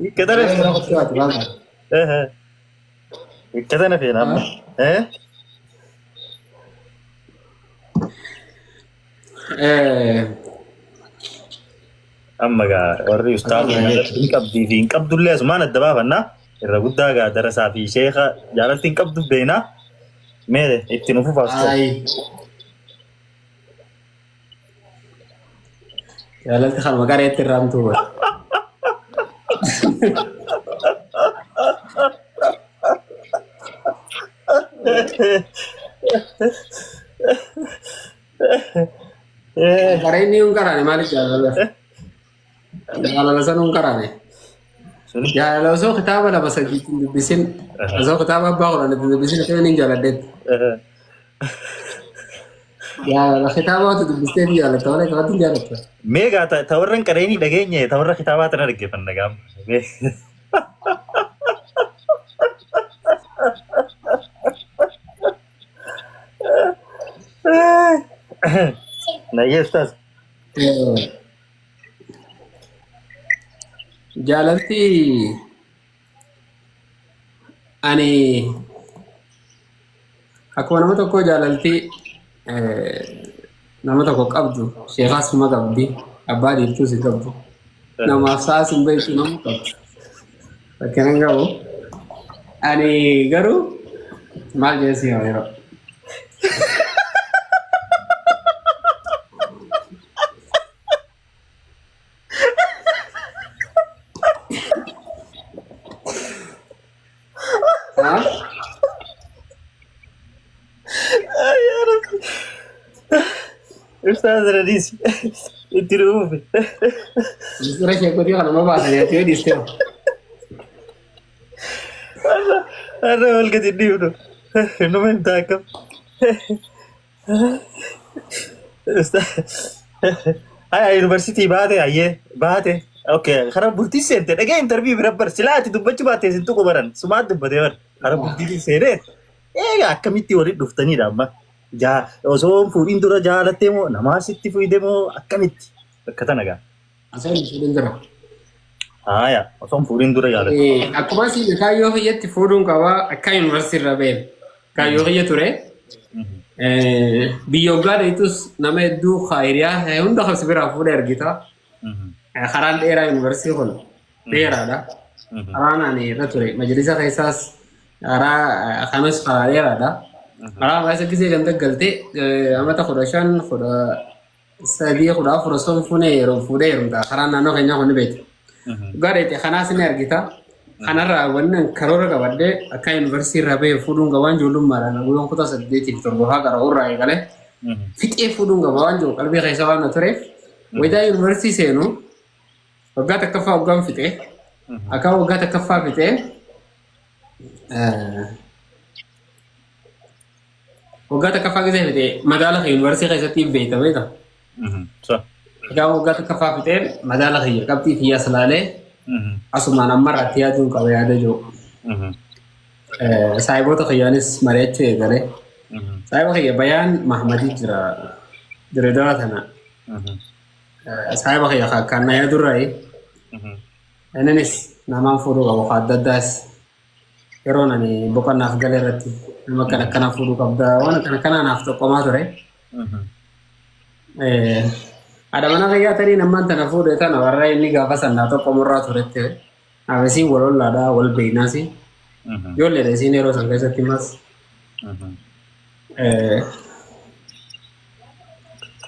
Hiikka tana Bira qottee waati maal taate? Hiikka tana feena amma. Amma gaa warri ustaaza jaalalti hin qabdii fi hin qabdullee asumaan adda baafanna. Irra guddaa gaa darasaa fi sheeka jaalalti hin qabdu beekna. Mee itti nu fufaa ustaaz. Ayi. Jaalalti kanuma qareetti irraa hamtuu bara. Qareenni hin qaraane maaliif jaalala? Jaalala sana hin qaraane. Jaalala osoo kitaaba lama sadii hin dubbisin osoo kitaaba abbaa kudhan hin dubbisin kan hin jaaladhetti. Jaalala kitaaba wanta dubbistee hin jaalatta malee kanatti hin jaalatta. Mee gaa ta warra hin qareenii dhageenye ta warra kitaabaa tana dhaggeeffanna gaama. Mee. Nayyee ustaaz. Jaalalti ani akkuma nama tokkoo jaalalti nama tokko qabdu sheekaas ma qabdi abbaa dhiirtuus hin qabdu namaaf sa'aas hin beektu nama qabdu fakkeen hin qabu ani garuu maal jedhee si hima yeroo Haa? Ay, yaa Rabbi. Ustaaz Radiis itti dhufuufi. Misira sheekotii kanuma baasanii ati yoo dhiiste hoo? Har'a wal gadi dhiibnu. Numa himtaa akkam. Haya yuunivarsiitii baate hayyee baate. Okay karaa bultii seente dhagee intarviyuu bira bar silaa ati dubbachuu baatte isin tuqu baran sumaat dubbatee bar karaa bultii seenee eega akkamitti walitti dhuftanidha amma. Jaa osoo hin fuudhin dura jaalattee moo namaa sitti fuudhe moo akkamitti bakka tana gaa. Osoo hin fuudhin dura. Haaya osoo hin fuudhin dura jaalatte. Akkuma siin kaayyoo kiyyatti fuudhuun qaba akka yuunivarsiitii irra ba'e. Kaayyoo kiyya ture. Biyya hoggaa dheetus nama hedduu hiriyaa hunda kan si biraa fuudhee argita. Karaan dheeraa yuunivarsiitii kun dheeraadha. Karaan ani irra ture majlisa keessaas karaa kanas karaa dheeraadha. Karaa keessa gisee ganda galtee amata 15 13 14 osoo hin fuune yeroo fuudhee heerumta. Karaan naannoo keenyaa kun ni beekta. Dhugaa dheete kanaas ni argita. Kanarraa wanni ani karoora qabadhee akka yuunivarsiitii irraa bahe fuudhuun qaba waan ijoollummaadhaan guyyaan kutaa saddeetiif torbaffaa qara'u irraa eegalee fixee fuudhuun qaba waan jiru qalbii keessa waan na tureef wayitaa yuunivarsiitii seenu waggaa takkaffaa waggaan fixee akka waggaa takkaffaa fixee waggaa takkaffaa keessa fixee madaala kee yuunivarsiitii keessatti hin beekta beekta. Egaa waggaa takkaffaa fixee madaala kiyya qabxii kiyyaas laalee asumaan ammarraatti yaaduun qaba yaada jiru. Saayiboota kiyyaanis mari'achuu eegale. Saayiba kiyya Bayaan Mahamadii jira Direedawaa tana. Saayiba kiyya akkaan na yaadurraayi. Inninis namaan fuudhuu qabu adda addaas yeroon ani boqonnaaf gale irratti nama akkana akkanaa fuudhuu qabda waan akkana akkanaa naaf xoqqomaa ture. Haadha manaa kiyyaa tarii nammaan tana fuudhe tana warra inni gaafa san naa xoqqomurraa turetti. Naaf isiin wal ollaadha wal beeknaasi. Ijoolleedha isiin yeroo san keessatti mas.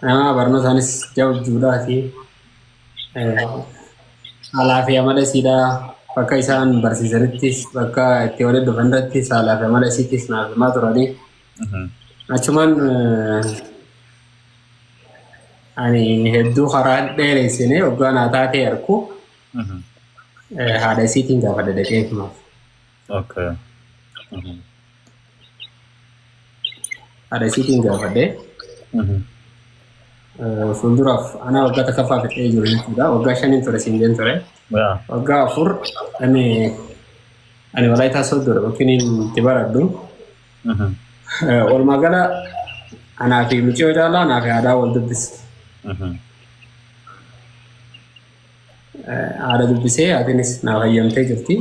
Nama barnootaanis jabduudhaati. Haalaa fi amala isiidhaa bakka isaan barsiisanittis bakka itti walitti dhufan irrattis haalaa fi amala isiittis naaf himaa turanii. Achumaan ani hedduu karaa dheereessine waggaa naa taatee arku haadha isiitiin gaafadhe dhaqee himaaf. Okay. Haadha isiitiin gaafadhe. Fuulduraaf anaa waggaa takkaffaa fixee jiru jechuudha. Waggaa shaniin ture siin jeen ture. Waggaa 4 ani Walaayitaa Sooddoodha bakki inni itti baradhu. Walumaa gala anaa fi mucayyoo caalaa anaa fi haadhaa wal dubbisa. Haadha dubbisee haatinis naaf hayyamtee jirti.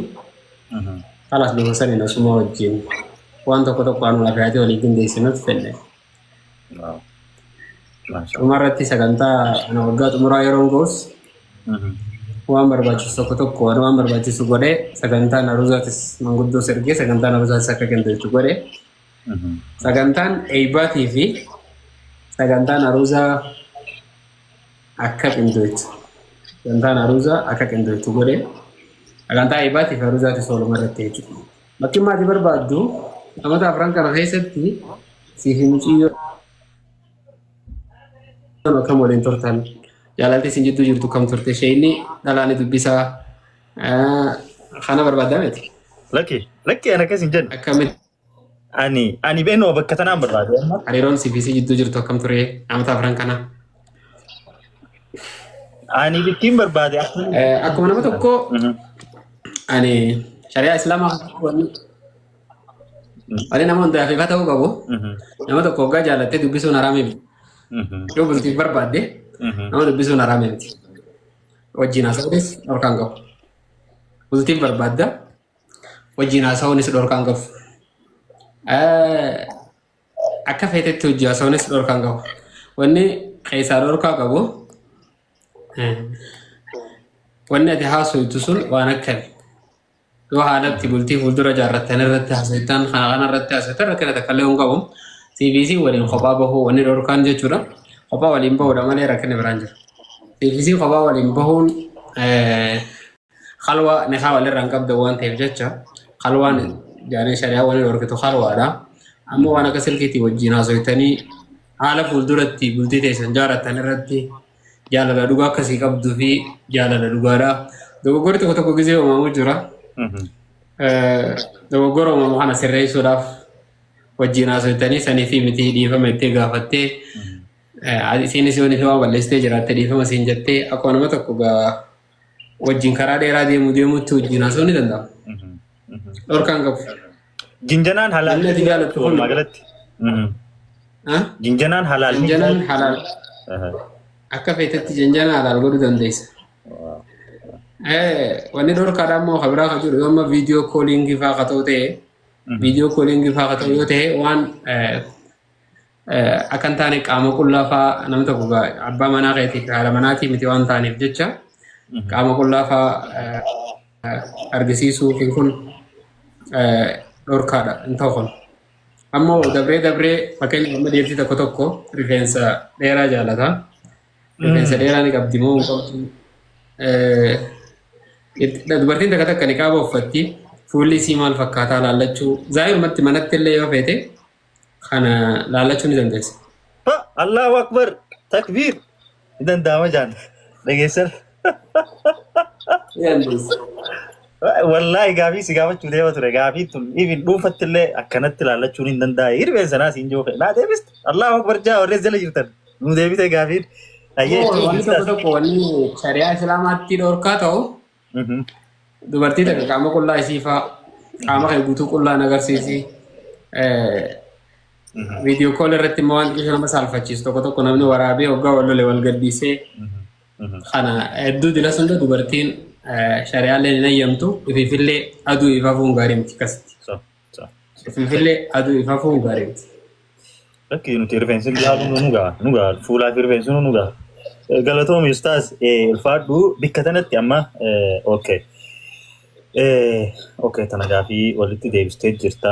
Kalaas bifa saniin osuma wajjin waan tokko tokko anuma fi haati waliin qindeessinutti fedhe. Dhumarratti sagantaa ana waggaa xumuraa yeroon ga'us waan barbaachisu tokko tokko waan barbaachisu godhee, sagantaan aruuzaatis manguddoos ergee, sagantaan aruuzaatis akka qindeessu godhee, sagantaan eebbaatii fi sagantaan aruuzaa akka qindeessu, sagantaan aruuzaa akka qindeessu godhee, sagantaa eebbaatii fi aruuzaatis walumaa irratti jechuudha. Bakki maatii barbaaddu namoota afran kana keessatti siif muciyyoo akkam waliin turtan, jaalalti isin jidduu jirtu kam turte, isheenni dhalaani dubbisaa kana barbaaddaa miti. Lakki, lakki, ani akkas hin jenne. Akkamitti Ani beenoo bakka tanaan barbaade amma. Hariiroon siif isii jidduu jirtu akkam ture namoota afran kana? Ani bittiin barbaade akkamitti. Akkuma nama tokko ani shari'aa islaamaa wanni nama hundaaf ifa ta'uu qabu, nama tokko hoggaa jaalattee dubbisuun haraamii miti. Yoo bultiif barbaadde nama dubbisuun haraamii miti. Wajjin haasa'uunis dhorkaan qabu. Bultiif barbaadda, wajjin haasa'uunis dhorkaan qabu. Akka feetetti hojii haasa'uunis dhorkaan qabu. Wanni keessaa dhorkaa qabu, wanni ati haasoftu sun waan akkami? Yoo haalatti bultii fuuldura jaarrattan irratti haasoftan, kana kana irratti haasoftan, rakkina takka illee hin qabu. CVC waliin kophaa bahuu wanni dhorkaan jechuudha. Kophaa waliin bahuudha malee rakkinni biraan jiru. CVC kophaa waliin bahuun khalwaa nikaa walirraa hin qabdan waan ta'eef jecha, khalwaan jaanee shari'aa waliin dhorkitu khalwaadha. Amma waan akka silkiitii wajjin haasoftanii haala fuulduratti bultii teessan jaarrattan irratti jaalala dhugaa akkasii qabduu fi jaalala dhugaadha. Dogoggorri tokko tokko gisee uumamu jira. Dogoggora uumamu kana sirreessuudhaaf wajjin haasoftanii sanii fi miti dhiifama itti gaafattee, isiinis yoo fi waan balleessitee jiraatte dhiifama siin jettee, akkuma nama tokko wajjin karaa dheeraa deemu deemutti wajjin haasa'uun ni danda'ama. Dhorkaan qabu. Jinjanaan halaal. Namni ati jaalattu kun Walumaa galatti. Jinjanaan halaal. Janjanaan halaal. Akka feetetti janjana halaal godhuu dandeessa. Wanni dhorkaadhaa immoo kan biraa kan jiru, yoo amma video calling fa'aa ka ta'u ta'e, video calling fa'aa ka ta'u yoo ta'e, waan akka hin taane qaama qullaa fa'aa, namni tokko abbaa manaa keetii fi haadha manaatii miti waan taaneef jecha, qaama qullaa fa'aa argisiisuu fi kun dhorkaadha hin ta'u kun. Ammoo dabree dabree, fakkeenyaaf amma dhiirti tokko tokko rifeensa dheeraa jaalata. Rifeensa dheeraa ni qabdi moo hin qabdu? Dubartiin takka takka niqaaba uffatti, fuulli isii maal fakkaataa laallachuu, zaahirumatti manatti illee yoo feete kana laallachuu ni dandeessa. Ha, Allahu Akbar, takbiir. Ni danda'ama jaan. Dhageessan. Ni dandeessa. Wallaahi gaafii si gaafachuu deema ture. Gaafii tun even dhuunfatti illee akkanatti laallachuun hin danda'e. Rifeensa naa siin jiru. Naa deebiste. Allahu Akbar jaa warreen jala jirtan. Nu deebite gaafiin. Ayyee. Wanni tokko tokko wanni shari'aa islaamaatti dhorkaa ta'u, dubartii takka qaama qullaa isii fa'aa, qaama kee guutuu qullaan agarsiisi. Video call irratti immoo waan xiqqoo nama saalfachiisu tokko tokko namni waraabee hoggaa wal lole wal gaddiisee, kana hedduu dila sunda dubartiin shari'aallee hin hayyamtu, ifiifillee aduu ifafuun gaarii miti akkasitti. So, so. Ifiifillee aduu ifafuun gaarii miti. Lakki, nuti rifeensi ilaaluun nu ga'a. Nu ga'a. Fuulaa fi rifeensi nu ga'a. Galatoomi ustaaz, ulfaadhu bikka tanatti amma, okay. Okay, tana gaafii walitti deebistee jirta.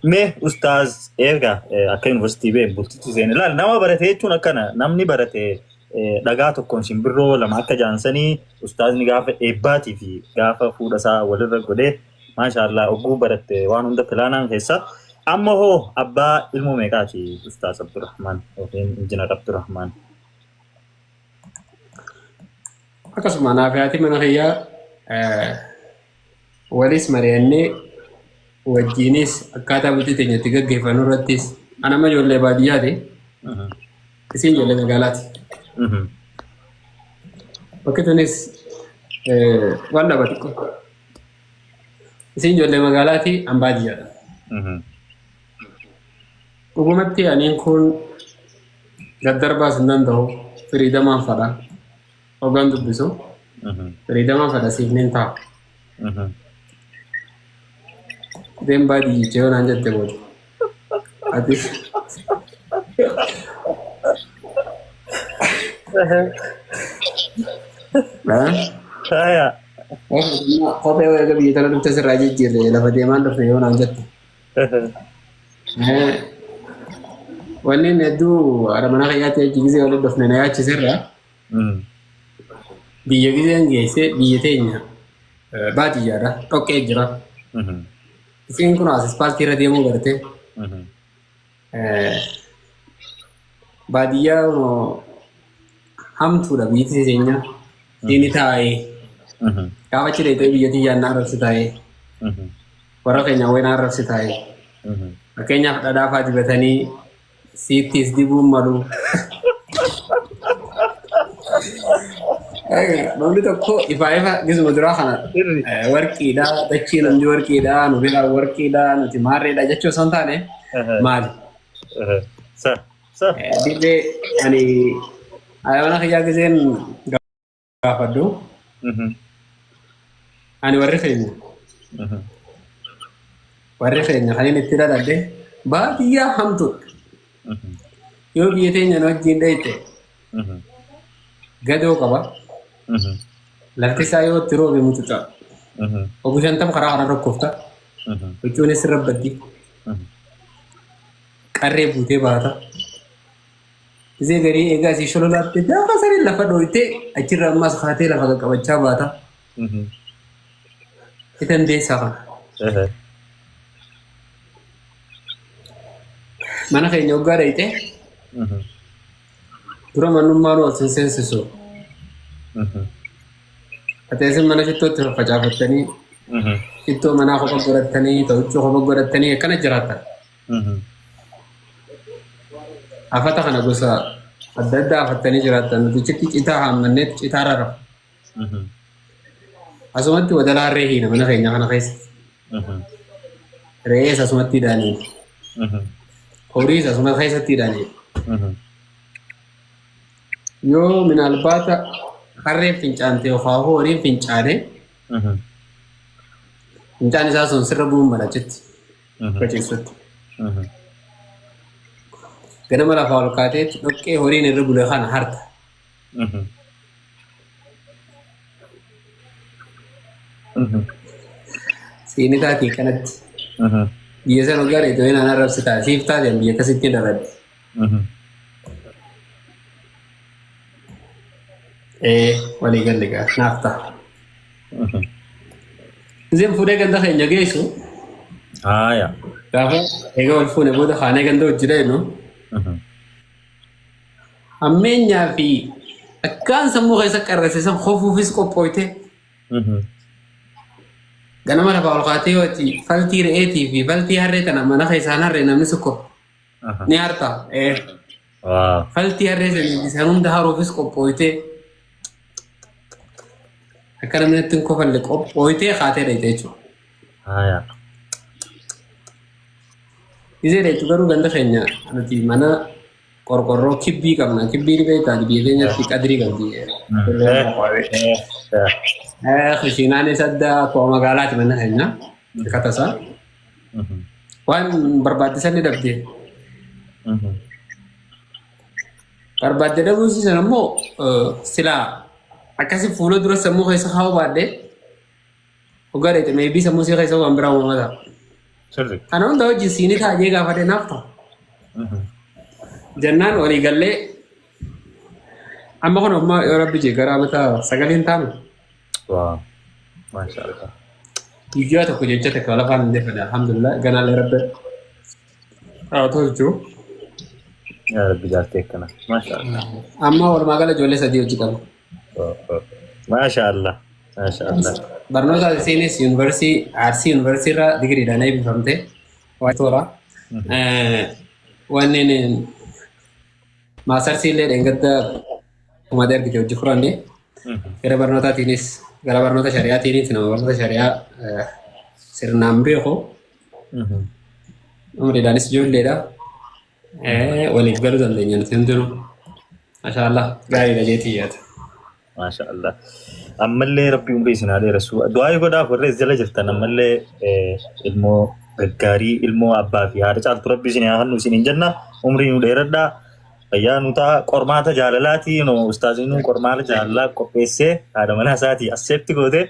Mee ustaaz, erga akka yuunivarsiitii ba'e bultitti seene. Ilaal, nama barate jechuun akkana, namni barate dhagaa tokkoon simbirroo lama akka jaansanii, ustaazni gaafa eebbaatii fi gaafa fuudha isaa walirra godhee, maashaallah, ogguu baratte waan hunda pilaanaan keessa. Amma hoo abbaa ilmoo meeqaati ustaaz Abdurrahman yookiin Injinar Abdurrahman? Akkasuma anaaf haati mana kiyyaa walis mari'annee, wajjiinis akkaataa bultii teenya itti gaggeeffannu irrattis, ana amma ijoollee baadiyyaati, isiin ijoollee magaalaati. Bakki tunis waan dhaba xiqqoo. Isiin ijoollee magaalaati, an baadiyyaadha. Dhugumatti aniin kun daddarbaas hin danda'u, firiidamaan fadha. Hoggaan dubbisu. Firiidamaa fedha siif nin ta'a. Deem baadiyyicha yoo naan jette booda. Ati Haya. Kophee eega biyya tana dhufte sirraa jijjiirre lafa deemaan dhufne yoo naan jette. Wanni inni hedduu haadha manaa kiyyaatti achi gisee walitti dhufne na yaachisirra biyya giseen geesse biyya teenya baadiyyaadha dhoqqee jira. Isiin kun as ispaaltii irra deemuu barte. Baadiyyaa hamtuudha biyyi teenya. Isiin taa'ee gaafa achi dheeyxee biyya tiyyaan na arrabsi taa'ee warra keenya wayii na arrabsi taa'ee. Fakkeenyaaf dhadhaa fa'aa dibatanii siittis dibuun malu. Namni tokko ifaa ifa gisuma duraa kana warqiidha, dachii namni warqiidha, nu biraa warqiidha, nuti maarreedha jechuu osoo hin taane maali? Sa. Sa. Dirree ani ayyaana kiyyaa giseen gaafadhu ani warri keenya kan inni itti dhaladhe baadiyyaa hamtuudha. Yoo biyya teenya na wajjin dhayite gadoo qaba. Lafti isaa yoo itti roobe mucuca. Obbo 50 karaa kana rakkofta. Huccuunis sirra baddi. Qarree buutee baata. Isee garii eegaa asii shololaatte gaafa sanii lafa dhooytee achirra ammas kaatee lafa qaqqabachaa baata. Itan deessaa kana. Mana keenya hoggaa dhayite dura mannummaan ol sin seensisu. Ati isin mana shittootti faffacaafattanii shittoo manaa kopha godhattanii ta'uccuu kopha godhattanii akkana jiraattan. Afata kana gosa adda addaa afattanii jiraattan nuti achitti citaa haammanneet citaa rara. Asumatti wadalaa harree hiina mana keenya kana keessa. Re'ees asumatti hidhaanii. Horiis asuma keessatti hidhaanii. Yoo minaalbaata harreen fincaante yookaan horiin fincaane fincaan isaa sun sirra bu'uun mala achitti faciisutti. Ganama lafaa ol kaateetti dhoqqee horiin irra bule kana harta. Siini taatee kanatti. Biyya sana hoggaa dheetoo inni arrabsitaa siif taateen biyya akkasitti dhaladhe. Ee walii galle gaa naaf ta'a. Isheen fuudhee ganda keenya geessu Haaya. gaafa eega wal fuune booda kaanee ganda hojii dhaynu hammeenyaa fi akkaan sammuu keessa qarrase san kofuufis qophooyte ganama lafaa ol kaatee yoo ati faltii re'eetii fi faltii harree tana mana keessaan harree namni sukko ni harta. Ee Waa. Faltii harree sanii isaan hunda haruufis qophooyte akka namni natti hin kofalle qophooytee kaatee dhayte jechuudha. Haaya. Isee dheettu garuu ganda keenya nuti mana qorqorroo kibbii qabna. Kibbii ni beektaa biyya keenyatti qadrii qabdi. Kushiinaanis adda akkuma magaalaati mana keenya. Katasaa. Waan barbaachisan ni dhabde. Barbaadde dhabuu sana immoo silaa akkasi fuula dura sammuu keessa kaa'uu baadhee hoggaa dheete meebii sammuu isii keessa waan biraa uumama ta'a. Sirri. Kana hunda wajjin siinii taa'ee gaafate naaf ta'a. Jennaan walii gallee amma kun amma yoo rabbi jee gara amata 9n taanu. Waa. Maasha Allah. Guyyaa tokko jecha takka lafaan hin deeffanne, alhamdulillah, ganaallee rabbi haa tolchu. Yaa Rabbi jaartee akkana. Maasha Allah. Amma walumaa gala ijoollee sadii hojii qaba. Maasha Allah. Maasha Allah. Barnoota isiinis yuunivarsiitii Arsii yuunivarsiitii irraa digiriidhaan eebbifamte. Waa toora. Wanneen maasarsii illee dheengadda kumadee argite hojii furanne. Gara barnootaatiinis gara barnoota shari'aatiinis nama barnoota shari'aa sirnaan beeku. Umriidhaanis ijoolleedha. Waliif galuu dandeenya nuti hundinuu. Maashaallah, gaariidha jeetii yaada. Maasha Allah. Ammallee Rabbi umrii isin haa dheeressu. Du'aa godhaaf warra as jala jirtan ammallee ilmoo gaggaarii, ilmoo abbaa fi haadha caaltu Rabbi isin haa kennu isiniin jenna. Umrii nu dheeradhaa. Fayyaa nu ta'a. Qormaata jaalalaati. No ustaaziin qormaata jaalalaa qopheessee haadha manaa isaatii accept goote,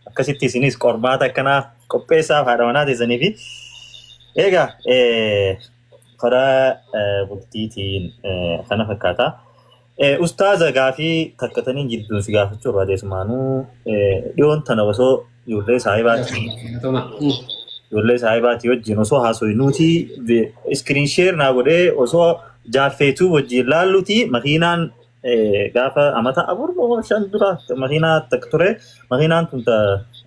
akkasitti isinis qormaata akkanaa qopheessaaf haadha manaa teessanii fi egaa karaa bultiitiin kana fakkaata. Ustaaza, gaafii takkatanii jidduun si gaafachuu barbaade. Sumaanuu dhiyoon tana osoo ijoollee saahibaatii wajjin osoo haasofnuuti, screen share naa godhee osoo jaaffeetuu wajjin laalluti, makiinaan gaafa amata 4 moo 5 dura makiinaa takka ture, makiinaan tun ta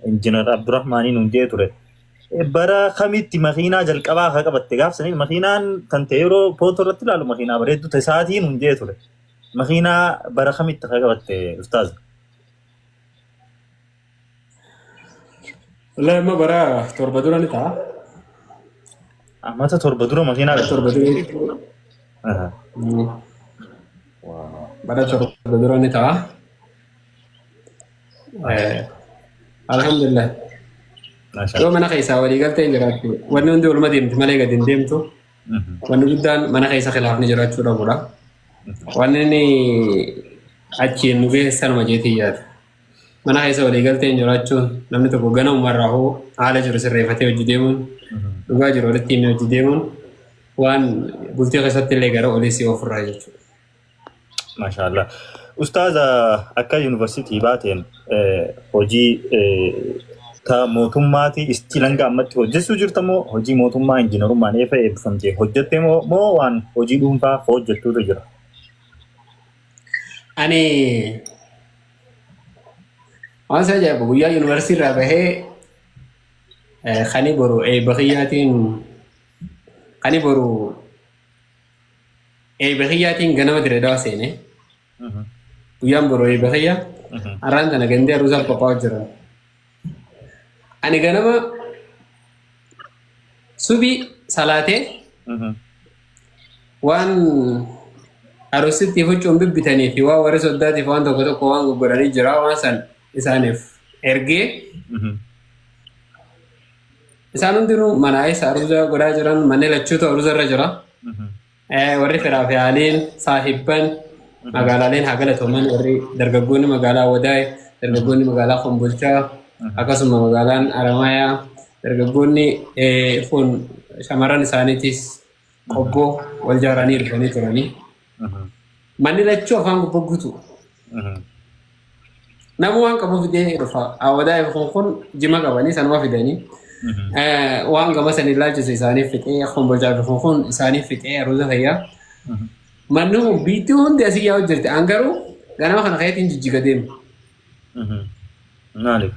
injiinar Abdurrahmaanii nuun jee ture. Bara kamitti makiinaa jalqabaa akka qabatte gaafsanii, makiinaan kan ta'e yeroo footoo irratti ilaalu makiinaa bareedduu isaatii nuun jee ture. Makiinaa bara kamitti akka qabatte, ustaaz? Wallahi amma bara 7 dura ni ta'a. Amata 7 dura makiinaa Bara 7 dura. Bara 7 dura ni ta'a. Alhamdulillah. Yoo mana keessaa walii galtee hin jiraattu, wanni hundi waluma deemti malee gadi hin deemtu. Wanni guddaan mana keessa khilaafni jiraachuu dhabudha. Wanni inni achiin nu geessanuma jeetii yaada. Mana keessa walii galtee hin jiraachuun, namni tokko ganamumarraa hoo haala jiru sirreeffatee hojii deemuun, dhugaa jiru walitti himee hojii deemuun, waan bultii keessatti illee gara olii si ofirraa jechuudha. Maashaallah. Ustaaza, akka yuunivarsiitii baateen hojii ta mootummaati isti hanga ammatti hojjechuu jirta moo, hojii mootummaa injiinarummaan eefa eebbifamtee hojjette moo waan hojii dhuunfaa hojjettuutu jira? Ani waan isa ajaa'ibu, guyyaa yuunivarsiitii irraa bahee kani boru eebba kiyyaatiin, kani boru eebba kiyyaatiin ganama Dirree Dawaa seene. Guyyaan boru eebba kiyya. Har'aan tana gandee aruusaaf qophaa'aa jiran. Ani ganama subii salaatee waan aruusitti huccuun bibbitanii fi waan warri soddaatiif waan tokko tokko waan goggodhanii jira, waan san isaaniif ergee, isaan hundinuu mana isa aruuza godhaa jiran, manneen lachuutu aruuza irra jira. Warri firaa fi haaliin saahibban magaalaaleen haa galatooman, warri dargaggoonni magaalaa Wadaay, dargaggoonni magaalaa Kombolchaa, akkasuma magaalaan Aramayaa, dargaggoonni kun shamarran isaaniitis qobboo wal jaaranii dhufanii turanii. Manni lachuu afaan gubbaa guutu. Nama waan qabu fidee dhufa. Wadaay kun jima qabanii sanuma fidanii. Waan gama sanii ilaalchise isaaniif fixee, Kombolchaa fi kun isaaniif fixee aruuza fayyaa. Manni kun biitti hundi asii yaa'u jirti. An garuu ganama kana keetiin jijjiga deema. Maaliif?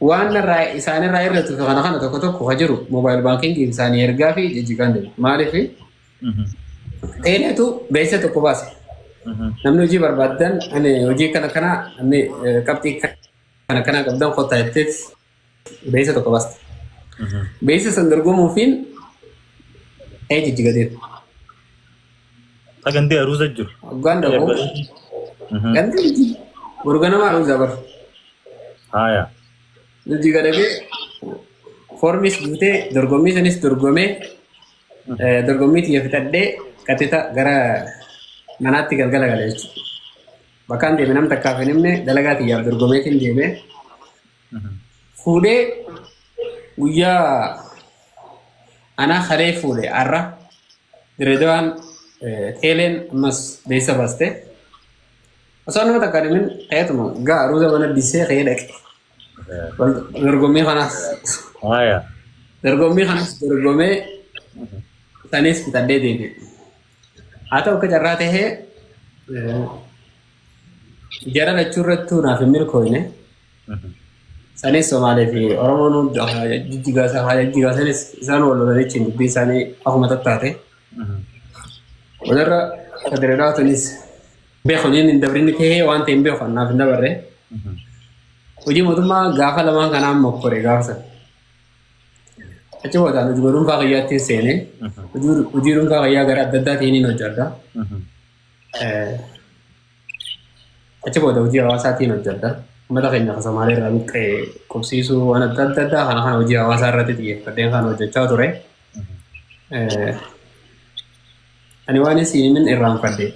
Waan irraa isaanirraa irratti kana kana tokko tokko ka jiru mobile banking isaanii ergaa fi jijjigaan deema. Maaliif? Teeleetu beeksisa tokko baase. Namni hojii barbaaddan, ani hojii kana kana, namni qabxii kana kana qabdan kottaa jetteet beeksisa tokko baaste. Beeksisa san dorgomuufiin ee jijjiga deema. Sagantee aruuza jiru. Hoggaan dhaqu gandi boru ganama aruuza bar. Haaya. Jijjiga dhaqee foormis guutee, dorgommii sanis dorgomee, dorgommii xiyya fixadhee qaxita gara manaatti galgala gala jechuudha. Bakkaan deeme nam takkaaf hin himne, dalagaa xiyyaaf dorgomeetiin deeme. Fuudhee guyyaa anaa haree fuudhe, har'a Direedawaan teeleen ammas beeksisa baaste. Osoo nama takka hin himin ka'eetuma gaa aruuza mana disee ka'ee dhaqe. Dorgommii kanaas Haaya. dorgommii kanas dorgomee sanis fixadhee deebi'e. Haa ta'u, akka carraa tahee jara lachuu irrattuu naaf hin milkooyne. Sanis Somaalee fi Oromoon jijjigaa sanis isaan wal lolanichi dubbii isaanii akkuma tattaate. Walirra federaalaa tunis beeku hin dabrinni tahee waan ta'e hin beeku, naaf hin dabarre. Hojii mootummaa gaafa lamaan kanaan mokkore gaafa sana. Achi boodaan hojii dhuunfaa kiyyaatti seenee, hojii dhuunfaa kiyyaa gara adda addaatiin hin hojjedha. Achi booda hojii hawaasaatiin hojjedha. Uummata keenya kan Somaalee irraa buqqa'e qubsiisuu waan adda adda addaa kana kana hojii hawaasaa irratti xiyyeeffadheen kan hojjechaa ture. Ani waan isin irraanfadhe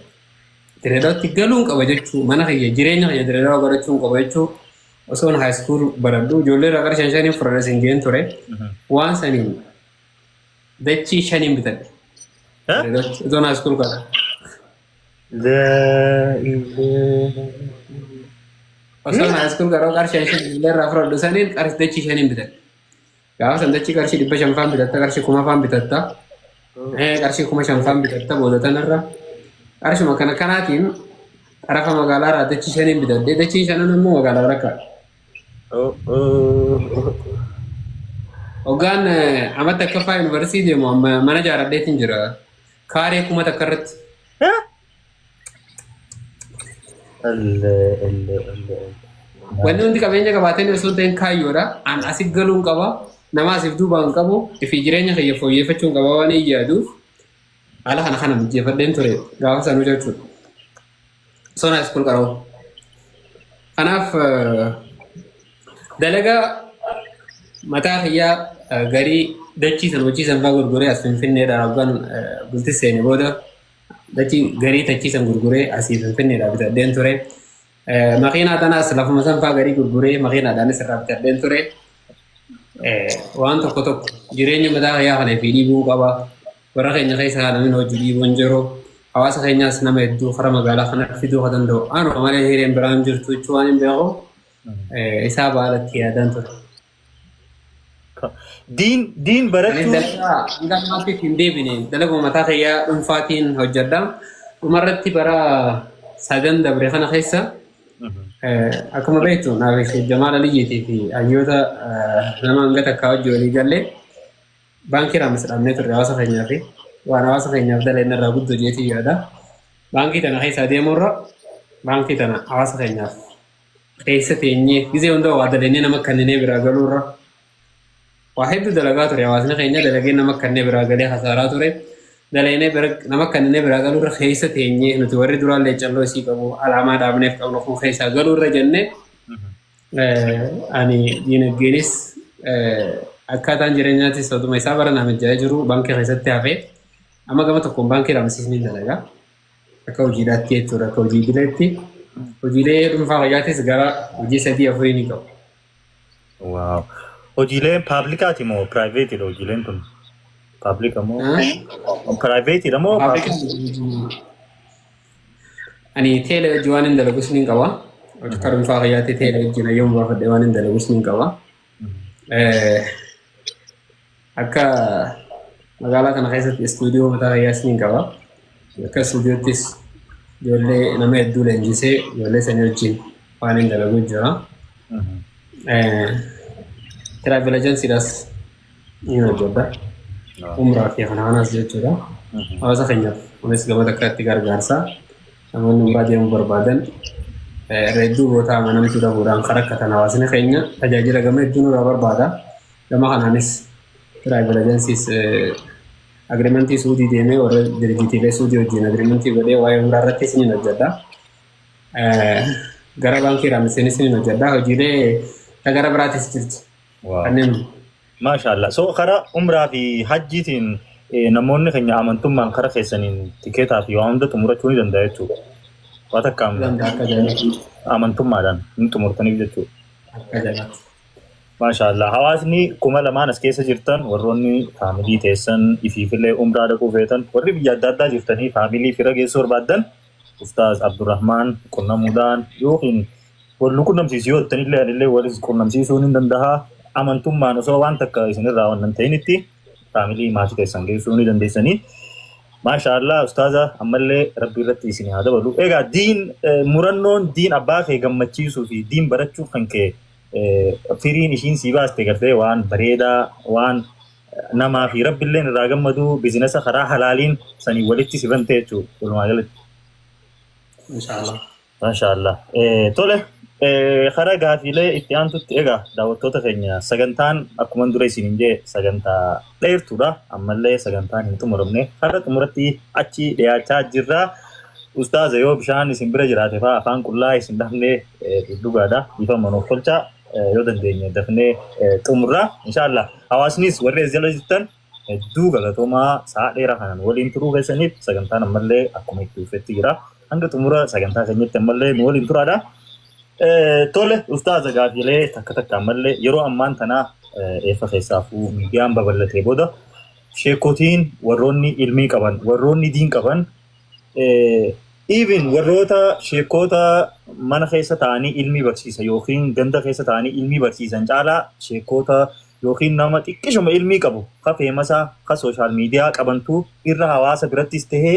Direedaatti galuun qaba jechuu, mana kiyya, jireenya kiyya Direedaa godhachuun qaba jechuu, osoon high school baradhu ijoollee irraa qarshii 5 5n fudhadhe sin jeen ture. Waan saniin dachii shaniin bitadhe. Direedaatti osoon high school qaba. Laa ilaaha. Osoon high school garuu qarshii 5 5 ijoollee irraa fudhadhu saniin qarshii dachii shaniin bitadhe. Gaafa san dachii qarshii 500 faan bitatta, qarshii 1000 faan bitatta. Qarshii 5000 faan bitatta booda tanarra. Qarshuma kana kanaatiin xarafa magaalaa irraa dachii shaniin bitadhe. Dachiin shanan immoo magaalaa rakkaa. Hoggaan amata takkaffaa yuunivarsiitii deemu amma mana jaaradheetiin jira. Kaaree 1000 irratti. Allah Allah Allah. Wanni hundi qabeenya qabaatanii osoo hin ta'in kaayyoodha. An asif galuun qaba. Nama asif duubaan qabu. Ifi jireenya kiyya fooyyeffachuun qaba waan hin yaaduuf. Haala kana kana mijeeffadheen ture gaafa sanuu jechuudha. Osoo high school qara'u. Kanaaf dalagaa mataa kiyyaa garii dachii san hojii san fa'aa gurguree as Finfinneedhaan hoggaan bulti seene booda dachii garii tachii san gurguree asii Finfinneedhaa bitadheen ture. Makiinaa tanaas lafuma san fa'aa garii gurguree makiinaadhaanis irraa bitadheen ture. Waan tokko tokko jireenya mataa kiyyaa kana fi dhiibuu qaba. Warra keenya keessa namni hojii dhiibuu hin jiru. Hawaasa keenyaas nama hedduu karaa magaalaa kana fiduu kan danda'u. Anuma malee hireen biraan jirtu jechuu waan hin beeku. Isaa baalatti yaadaan ture. Diin Ani barachuu dalagaa hanga ammaatti hin deebine, dalaguma mataa kiyyaa dhuunfaatiin hojjedha. Dhumarratti bara sadan dabre kana keessa akkuma beektu naaf Sheekh Jamaal Aliyyiitii fi hayyoota nama hanga takkaa hojii walii gallee baankii Raamis dhaabnee turre hawaasa keenyaa fi waan hawaasa keenyaaf daleen irraa guddoo jeetii yaada. Baankii tana keessa adeemurra baankii tana hawaasa keenyaaf keessa teenyee gizee hunda waa daleenee nama kanneenee biraa galuurra waa hedduu dalagaa ture. Hawaasni keenya dalagee nama kannee biraa galee hasaaraa ture. Daleenee nama kanneenee biraa galuurra keessa teenyee nuti warri duraan leecalloo isii qabu alaamaa dhaabneef qabnu kun keessaa galuurra jennee, ani diinagdeenis akkaataan jireenyaatis oduma isaa bara nama mijjaa'ee jiru baankii keessatti hafee amma gama tokkoon baankii raamsisni dalagaa akka hojiidhaatti jechuudha, akka hojii idileetti. Hojiilee dhuunfaa fayyaatis gara hojii sadii afurii ni qabu. Wow. Hojiileen publicaati moo privateiidha hojiileen tun? Publica moo privateiidha moo public? Ani teelee hojii waan hin dalagus ni qaba. Akka dhuunfaa fayyaatti teelee wajjin hayyoon baafadhe waan hin dalagus ni qaba. Akka magaalaa kana keessatti istuudiyoo mataa fayyaas ni qaba. Akka istuudiyoottis ijoollee nama hedduu leenjisee ijoollee sanii wajjin waan hin dalagu jira. Travel agencydhaas ni hojjedha. Umraa fi kana kanas jechuudha. Hawaasa keenyaaf kunis gama takkaatti gargaarsa. Namoonni umraa deemuu barbaadan irra hedduu boota amanamtuu dhabuudhaan kan rakkatan hawaasni keenya tajaajila gama hedduu nurraa barbaada. Gama kanaanis travel agencys agreementii Suudii deemee warra dirjitiilee Suudii wajjin agreementii godhee waa'ee umraa irrattis ni hojjedha. Gara baankii raammiseenis ni hojjedha. Hojiilee gara biraatis jirti. Kanneen Maashaallah. So karaa umraa fi hajjiitiin namoonni keenya amantummaan karaa keessaniin tikeetaa fi waan hunda xumurachuu ni danda'a jechuudha. Waa takka danda'a akka jaalatti. Amantummaadhaan ni xumurtaniif jechuudha. Akka jaalatti. Maashaallah. Hawaasni 2000 as keessa jirtan, warroonni family teessan ifiifillee umraa dhaquu feetan, warri biyya adda addaa jirtanii family fira geessuu barbaaddan, Ustaaz Abdurrahmaan qunnamuudhaan yookiin wal nu qunnamsiisu yoo jettanillee anillee walis qunnamsiisuu ni danda'a. Amantummaan osoo waan takka isinirraa wannan ta'initti family maatii teessan geessuu ni dandeessanii. Maashaallah ustaaza, ammallee rabbi irratti isin haa dabalu. Egaa diin murannoon diin abbaa kee gammachiisuu fi diin barachuuf kan kee firiin ishiin sii baaste gartee waan bareedaa, waan namaa fi rabbilleen irraa gammadu, businessa karaa halaaliin sanii walitti si bante jechuudha walumaa galatti. Inshaallah. Maashaallah. Tole, karaa gaafiilee itti aantutti, egaa daawwattoota keenya, sagantaan akkuma dura isiniin jee sagantaa dheertuudha. Ammallee sagantaan hin xumuramne. Karaa xumuratti achi dhiyaachaa jirra. Ustaaza, yoo bishaan isin bira jiraate fa'aa afaan qullaa isin dafnee dhugaadha. Dhiifama nuuf tolchaa, yoo dandeenye dafnee xumurraa inshaallah. Hawaasnis warri as jala jirtan hedduu galatoomaa, sa'a dheeraa kanaan waliin turuu keessaniif. Sagantaan ammallee akkuma itti fufetti jira. Hanga xumura sagantaa keenyatti ammallee nu waliin turaadha. Tole ustaaza, gaafiilee takka takka ammallee. Yeroo ammaan tanaa eeffa keessaafuu miidiyaan babal'atee booda sheekotiin, warroonni ilmii qaban, warroonni diin qaban, even warroota sheekota mana keessa ta'anii ilmii barsiisan yookiin ganda keessa ta'anii ilmii barsiisan caalaa sheekota yookiin nama xiqqishuma ilmii qabu ka famous ka social media qabantu irra hawaasa birattis tahee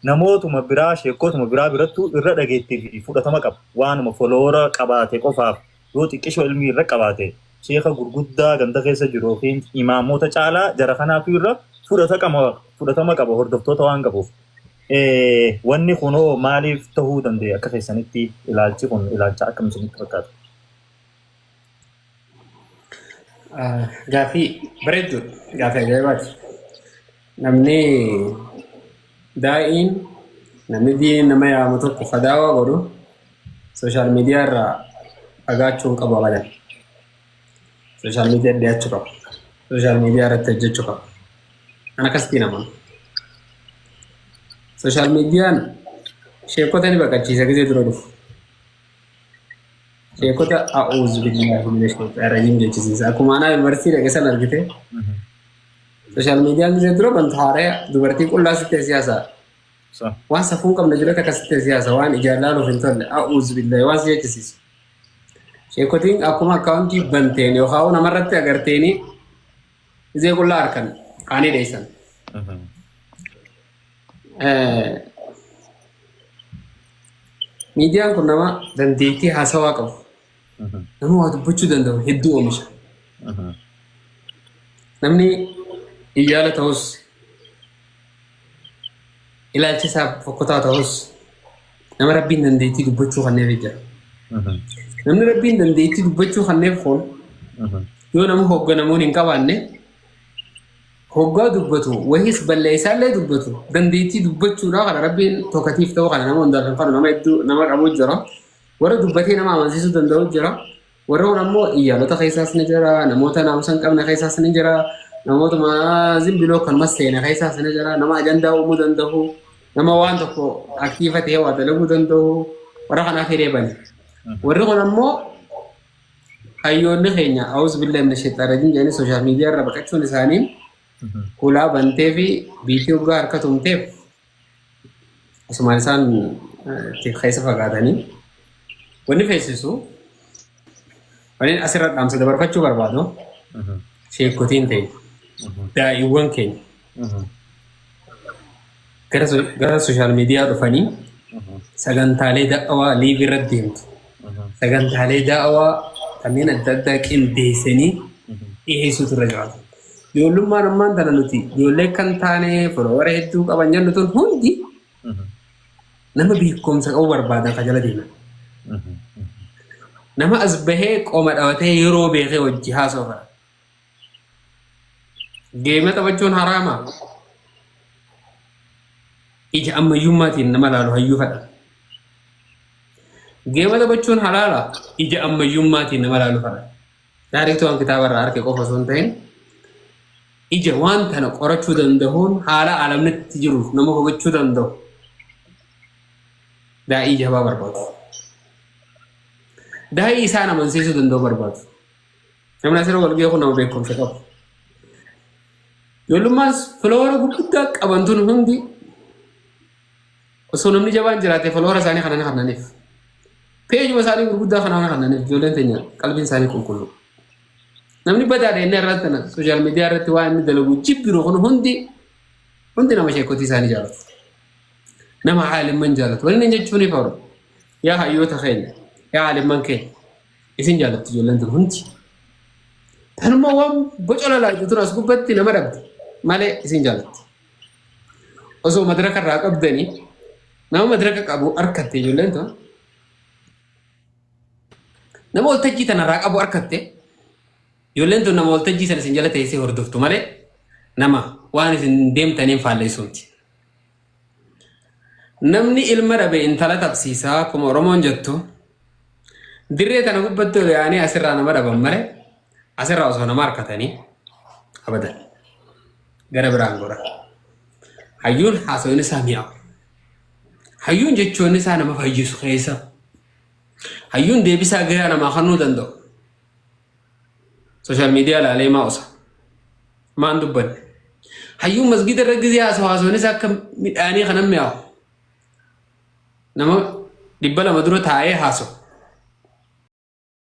namootuma biraa, sheekotuma biraa birattu irra dhageettii fi fudhatama qaba. Waanuma follower qabaate qofaaf yoo xiqqishoo ilmii irra qabaate sheeka gurguddaa ganda keessa jiru yookiin imaamota caalaa jara kanaatu irra fudhatama qaba hordoftoota waan qabuuf. Wanni kunoo maaliif ta'uu danda'e akka keessanitti? Ilaalchi kun ilaalcha akkam isinitti fakkaata? Gaafii bareedduudha. Gaafii ajaa'ibaati. Namni daa'iin, namni diin nama yaamu tokko fadaawaa godhu social media irraa fagaachuu hin qabu abadan. Social media dhiyaachuu qaba. Social media irratti hojjechuu qaba. Kan akkasitti namoonni. Social mediaan sheekota ni baqachiisa gisee dura dhufu. Sheekota a'uuzu billaahi mina shayxaani rajiim jechisiisa. Akkuma anaa yuunivarsiitii dhaqe san argite. Social mediaan gisee dura bantu haaraya dubartii qullaa sittee siyaasaa. Waan safuu hin qabne jalatti akkasitti siyaasa, waan ijaan laaluuf hin tolle, a'uuzu billaahi, waan si jechisiisu. Sheekotiin akkuma akkaawuntii banteen yookaan namarratti agarteeni gisee qullaa harkan qaanii dheessan. Miidiyaan kun nama dandeettii haasawaa qabu, nama waa dubbachuu danda'u hedduu oomisha. Namni iyyaala ta'us, ilaalcha isaa fokkotaa ta'us, nama Rabbiin dandeettii dubbachuu kanneef jira. Namni Rabbiin dandeettii dubbachuu kanneef kun yoo nama hoogganamuun hin qabaanne, hoggaa dubbatu wahis balleessaallee dubbatu, dandeettii dubbachuudhaa kana Rabbiin tokkatiif ta'uu kana nama hundaaf hin fanu. Nama hedduu nama qabu jira. Warra dubbatee nama amansiisuu danda'u jira. Warra kun ammoo iyyaalota keessaas ni jira, namoota naamusa hin qabne keessaas ni jira, namoota zimbiloo kanuma seene keessaas ni jira, nama ajandaa uumuu danda'u, nama waan tokko active ta'ee waa dalaguu danda'u, warra kanaaf hiree bane. Warri kun ammoo hayyoonni keenya a'uuzu billahi mina shayxaani rajiim jedhanii social media irra baqachuun isaanii hulaa bantee fi biitii hoggaa harka tumteef asumaan isaan itti keessa fagaatanii. Wanni feesisu, wanni asirra dhaamsa dabarfachuu barbaadu, sheekotiin ta'e daa'iiwwan keenya gara social media dhufanii sagantaalee da'awaa live irratti deemtu, sagantaalee da'awaa kanneen adda addaa qindeessanii dhiyeessuutu irra jiraatu. Ijoollummaan ammaan tana nuti ijoollee kan taane follower hedduu qaban jennu tun hundi nama beekumsa qabu barbaadan ka jala deeman. Nama as bahee qoma dhabatee yeroo beekee hojii haasoo fara. Game taphachuun haraama. Ija ammayyummaatiin nama laalu hayyuu fedha. Game taphachuun halaala. Ija ammayyummaatiin nama laalu fedha. Direct waan kitaaba irraa arge qofa osoo hin ta'in, ija waan tana qorachuu danda'uun haala alamnitti jiru nama hubachuu danda'u daa'ii jabaa barbaadu. Daa'ii isaan amansiisuu danda'u barbaadu. Namni asirra wal ga'e kun nama beekumsa qabu. Ijoollummaas follower gurguddaa qaban tun hundi osoo namni jabaan jiraate follower isaanii kana kannaniif. Peejuma isaanii gurguddaa kana kannaniif. Ijoolleen teenya qalbiin isaanii qulqullu. Namni badaadha inni irratti tana social media irratti waan inni dalagu jibbiru kun hundi hundi nama sheekotii isaanii jaalatu. Nama haalimman jaalatu. Wanni inni jechuun ifa. Yaa hayyoota keenya, yaa haalimman keenya, isin jaalatti ijoolleen tun hundi. Tanuma waan boca lalaatu tun as gubbatti nama dhabde malee isin jaalatti. Osoo madraka irraa qabdanii nama madraka qabu harkatte, ijoolleen tun nama waltajjii tanarraa qabu harkatte, ijoolleen tun nama waltajjii sana isin jala teessee hordoftu malee nama waan isin deemtaniin faalleessu miti. Namni ilma dhabe intala tapsiisaa akkuma Oromoon jettu dirree tana gubbatti ol yaa'anii asirraa nama dhaban malee asirraa osoo nama harkatanii abadan gara biraan gora. Hayyuun haasawni isaa mi'aawu. Hayyuun jechoonni isaa nama fayyisu keessa. Hayyuun deebisaa gahaa namaa kennuu danda'u. Social media ilaalee maa osa. Maan dubbanne. Hayyuun masgiida irra gizee haasawaa haasawni isaa akka midhaanii kanan mi'aawu. Nama 200 dura taa'ee haasawu.